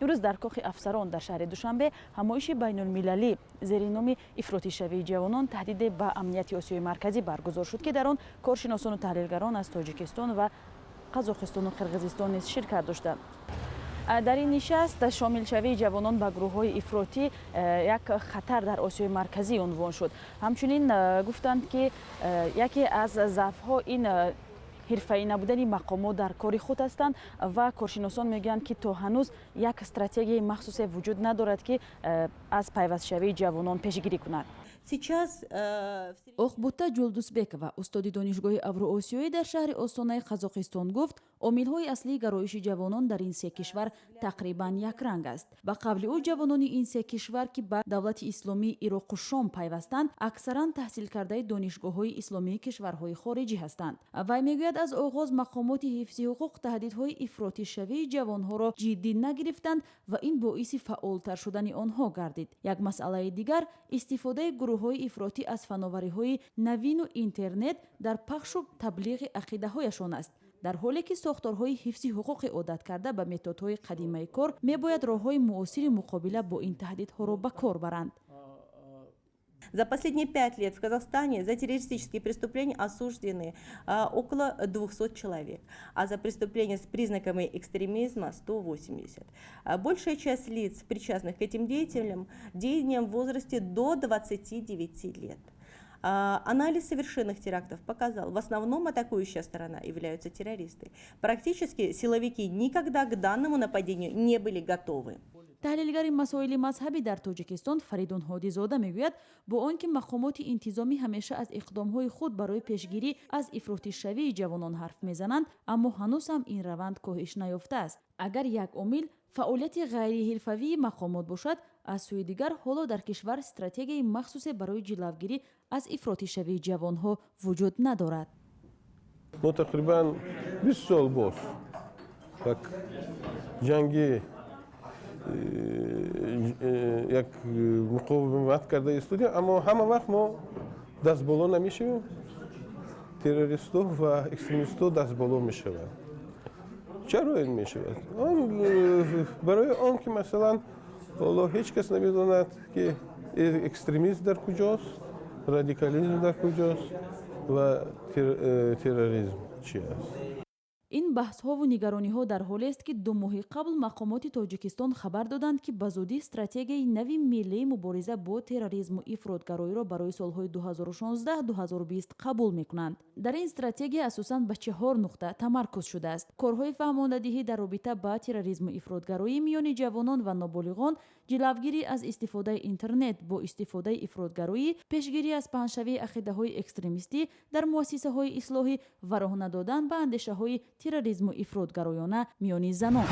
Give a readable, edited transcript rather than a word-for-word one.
Имрӯз дар Кохи Афсарон дар шаҳри Душанбе ҳамоиши байнулмилалӣ зери номи «Ифротишавии ҷавонон: таҳдиде ба амнияти Осиёи Марказӣ» баргузор шуд, ки дар он коршиносону таҳлилгарон аз Тоҷикистон ва Қазоқистону Қирғизистон низ ширкат доштанд. Дар ин нишаст шомилшавии ҷавонон ба гурӯҳҳои ифротӣ як хатар дар Осиёи Марказӣ унвон шуд. Ҳамчунин гуфтанд, ки яке аз заъфҳо ин ҳирфаӣ набудани мақомот дар кори худ ҳастанд ва коршиносон мегӯянд, ки то ҳанӯз як стратегияи махсусе вуҷуд надорад, ки аз пайвастшавии ҷавонон пешгирӣ кунад. Сейчас Оқбута Ҷулдусбекова, устоди Донишгоҳи Авроосиёӣ дар шаҳри Остонаи Қазоқистон, гуфт, омилҳои аслии гароиши ҷавонон дар ин се кишвар тақрибан якранг аст. Ба қавли ӯ, ҷавонони ин се кишвар, ки ба Давлати Исломии Ироқу Шом пайвастанд, аксаран таҳсилкардаи донишгоҳҳои исломии кишварҳои хориҷӣ ҳастанд. Вай мегӯяд, аз оғоз мақомоти ҳифзи ҳуқуқ таҳдидҳои ифротишавии ҷавонҳоро ҷиддӣ нагирифтанд ва ин боиси фаъолтар шудани онҳо гардид. Як масъалаи дигар истифодаи гурӯҳҳои ифротӣ аз фановариҳои навину интернет дар пахшу таблиғи ақидаҳояшон аст, дар ҳоле ки сохторҳои ҳифзи ҳуқуқи одаткарда ба методҳои қадимаи кор мебояд роҳҳои муосири муқобила бо ин таҳдидҳоро ба кор баранд. За последние 5 лет в Казахстане за террористические преступления осуждены около 200 человек, а за преступления с признаками экстремизма 180. Большая часть лиц, причастных к этим деяниям, в возрасте до 29 лет. Анализ совершенных терактов показал: в основном атакующая сторона являются террористы. Практически силовики никогда к данному нападению не были готовы. Таҳлилгари масоили мазҳабӣ дар Тоҷикистон Фаридун Ҳодизода мегӯяд, бо он ки мақомоти интизомӣ ҳамеша аз иқдомҳои худ барои пешгирӣ аз ифротишавии ҷавонон ҳарф мезананд, аммо ҳанӯз ҳам ин раванд коҳиш наёфтааст. Агар як омил фаъолияти ғайриҳирфавии мақомот бошад, аз сӯи дигар ҳоло дар кишвар стратегияи махсусе барои ҷилавгирӣ аз ифротишавии ҷавонҳо вуҷуд надорад. Мо тақрибан 20 сол боз як ҷанги, як муқовимат карда истодем, аммо ҳама вақт мо дастболо намешавем. Террористҳо ва экстремистҳо дастболо мешаванд. Чаро ин мешавад? Он барои он ки, масалан, ҳоло ҳеҷ кас намедонад, ки экстремизм дар куҷост, радикализм дар куҷост ва терроризм чи аст. Ин баҳсҳову нигарониҳо дар ҳолест, ки 2 моҳи қабл мақомоти Тоҷикистон хабар доданд, ки ба зудӣ стратегияи нави миллии мубориза бо терроризму ифротгароиро барои солҳои 2016-2020 қабул мекунанд. Дар ин стратегия асосан ба чаҳор нуқта тамаркуз шудааст: корҳои фаҳмондадиҳӣ дар робита ба терроризму ифротгароӣ миёни ҷавонон ва ноболиғон, ҷилавгирӣ аз истифодаи интернет бо истифодаи ифротгароӣ, пешгирӣ аз паҳншавии ақидаҳои экстремистӣ дар муассисаҳои ислоҳӣ ва роҳ надодан ба андешаҳои терроризму ифротгароёна миёни занон.